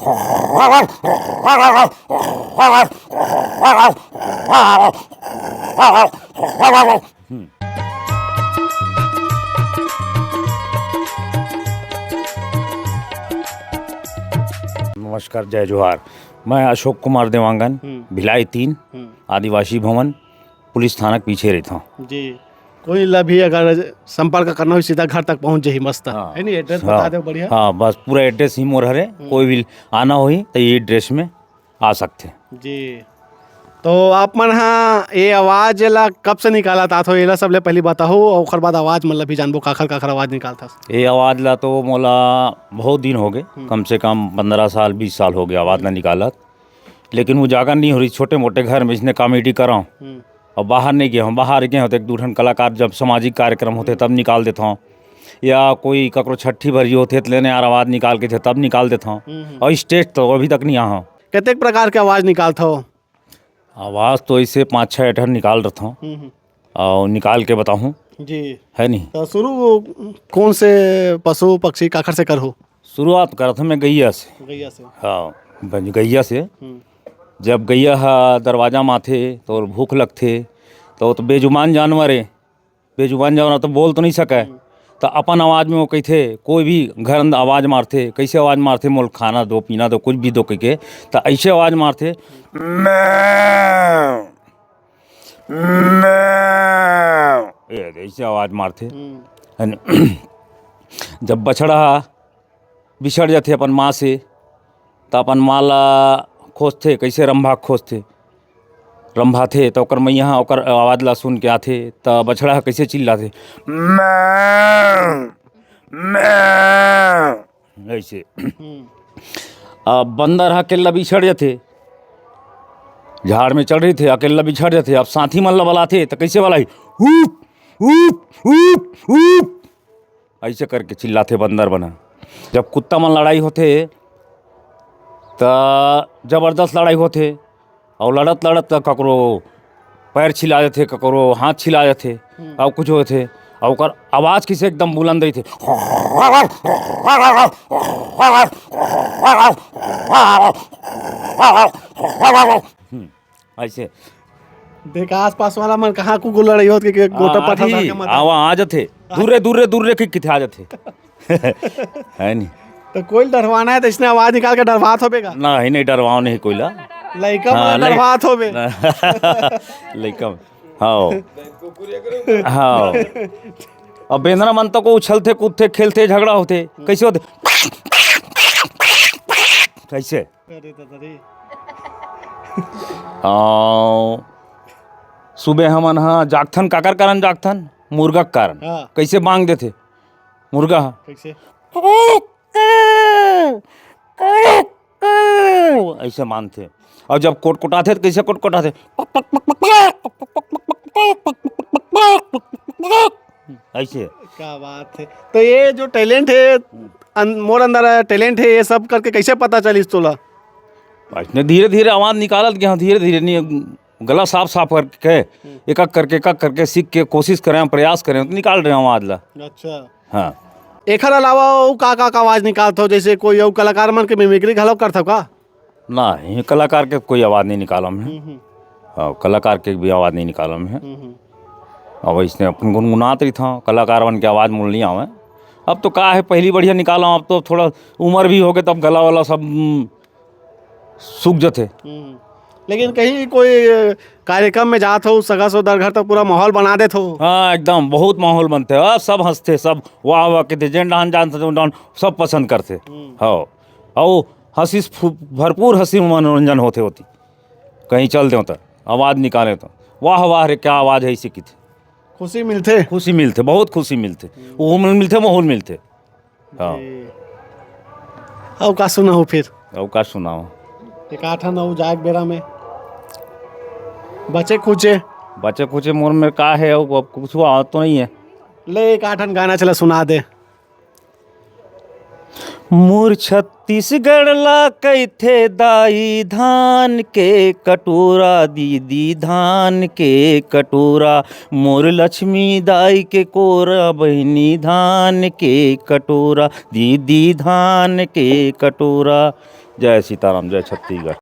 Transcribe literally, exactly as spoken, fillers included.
नमस्कार, जय जोहार। मैं अशोक कुमार देवांगन, हम्म। भिलाई तीन, हम्म। आदिवासी भवन, पुलिस थाना के पीछे रहता हूँ। जी, कोई ला भी अगर संपर्क करना हो, सीधा घर तक पहुँच जाही, मस्त। हाँ। है नी, एड्रेस हाँ। बता दो, बढ़िया। हाँ, बस पूरा एड्रेस ही मोर हरे। हम्म। कोई भी आना होही तो ये एड्रेस में आ सकथे। जी, तो आप मन हा ये आवाज ला कब से निकालत आत हो, एला सबले पहली बताहू, और ओकर बाद आवाज मन ला भी जानबो, काखर काखर आवाज निकालत हस। ये आवाज ला तो मोला बहुत दिन हो गए, हम्म। कम से कम पंद्रह साल, बीस साल हो गए आवाज ला निकालत, लेकिन वो जागन नहीं हो रही। छोटे मोटे घर में इसने कॉमेडी कराओ, हम्म। और बाहर नहीं गए हो, बाहर गए हो तो एक दू ठन कलाकार जब सामाजिक कार्यक्रम होते तब निकाल देता हूँ, या कोई ककरो छठी भरी होते तो लेने यार आवाज निकाल के थे तब निकाल देता हूँ, हम्म, हम्म। और स्टेज तो अभी तक नहीं आहा। कतेक प्रकार के आवाज निकालत हो? आवाज तो ऐसे पाँच छः ठन निकाल रहा हूँ, हम्म, हम्म। और निकाल के बताहूँ। जी। है नहीं? तो शुरू कौन से पशु पक्षी काखर से करहू? शुरुआत करत हूँ मैं गैया से। गैया से। हाँ, बन-, गैया से। हम्म। जब गैया हा दरवाजा में आथे तो भूख लगथे, तो वो तो बेजुबान जानवर है, बेजुबान जानवर तो बोल तो नहीं सके, हम्म। तो अपन आवाज में वो कहथे, कोई भी घर अंदर आवाज मारथे, कैसे आवाज मारथे, मोल खाना दो, पीना दो, कुछ भी दो कह के, तो ऐसे आवाज मारथे, "मैं, मैं", ये ऐसे आवाज मारथे। हम्म। है न? जब बछड़ा बिछड़ जाथे अपन माँ से, त अपन माँ ला खोजथे, कैसे रंभा खोजथे, रंभाथे, त ओकर मैया ह ओकर आवाज ला सुन के आथे, त बछड़ा ह कैसे चिल्लाथे, "मैं, मैं", ऐसे। हम्म। अब बंदर ह अकेल्ला बिछड़ जाथे, झाड़ में चढ़ रही थे, अकेल्ला बिछड़ जाथे, अब साथी मन ला बलाथे, त कैसे बलाही, "हुप, हुप, हुप, हुप", ऐसे करके चिल्लाथे बंदर बना। जब कुत्ता मन लड़ाई होथे, त जबरदस्त लड़ाई होथे, और लड़त लड़त त ककरो पैर छिला देथे, ककरो हाथ छिला देथे, हम्म। और कुछ होथे, और ओकर आवाज किसे एकदम बुलंद रहिथे। हम्म, ऐसे। देख, आसपास वाला मन कहाँ कुकुर लड़ाई होत के, के गोटा हाँ, पठा आही, धर के मत आवा, आ जाथे। दूर रे, दूर रे, दूर रे, कि किथे आ जाथे। है नहीं? तो कोई डरवाना है तो इसने आवाज निकाल के डरवात होबे का? नहीं, नहीं, डरवाओ नहीं कोई ला। लइका हाँ, मन लइ- डरवात होबे। लइका मन। हाँ। हाँ। अब बेंदरा मन तो को उछलथे, कूदथे, खेलथे, झगड़ा होथे। कैसे होथे? कैसे? अरे दादा रे। आ, सुबह हमन ह जागथन, काकर कारण जागथन? मुर्गा के कारण। हाँ। कैसे बांग देथे मुर्गा ह? कैसे? ऐसे मानथे। और जब कोटकोटाथे त कैसे कोटकोटाथे? ऐसे। क्या बात है। तो ये जो टैलेंट है, अन-, मोर अंदर है, टैलेंट है, ये सब करके कैसे पता चलिस तोला? इसने धीरे धीरे आवाज निकालत गया, धीरे धीरे नहीं, गला साफ साफ करके, हम्म। एक एक करके, एक एक करके सीख के कोशिश करें, प्रयास करें, तो निकाल रहे हैं आवाज ला। अच्छा। हाँ। एखर अलावा अउ का, का, का आवाज निकालत हो? जैसे कोई अउ कलाकार मन के मिमिक्री घलो करत हो का? नहीं, कलाकार के कोई आवाज नहीं निकालम है। हम्म, हम्म। हाँ, कलाकार के भी आवाज नहीं निकालम है। हम्म, हम्म। अब इसने अपन गुनगुनात रही था, कलाकार मन के आवाज मोल नहीं आवे। अब तो का है, पहली बढ़िया निकालम, अब तो थोड़ा उम्र भी हो गए, तब गला वाला सब, हम्म, सूख जथे। हम्म। लेकिन कहीं कोई, अ, कार्यक्रम में जात हो, सगा सोदर घर, तो पूरा माहौल बना देत हो। हाँ, एकदम बहुत माहौल बनथे। हाँ, सब हंसथे, सब वाह वाह कहिथे, जेन डहान जानथे, तेन डहान सब पसंद करथे। हम्म। हाँ, अउ हंसी फु-, भरपूर हंसी मनोरंजन होथे ओती। कहीं चल देव त आवाज निकाले त, "वाह वाह रे, क्या आवाज है," इसे कहिथे। खुशी मिलथे। खुशी मिलथे, बहुत खुशी मिलथे। हम्म। वो मिलथे, माहौल मिलथे। हाँ। जी। अउ का सुनाहू फिर? अउ का सुनाओ? एक आठन अउ जाए के बेरा में। बचे खुचे? बचे खुचे मोर में का है, अउ अब कुछ आवत तो नहीं है। ले, एक आठन गाना चला सुना दे। मोर छत्तीसगढ़ ला कहिथे दाई धान के कटोरा, दीदी धान के कटोरा, मोर लक्ष्मी दाई के कोरा, बहिनी धान के कटोरा, दीदी धान के कटोरा। जय सीताराम, जय छत्तीसगढ़।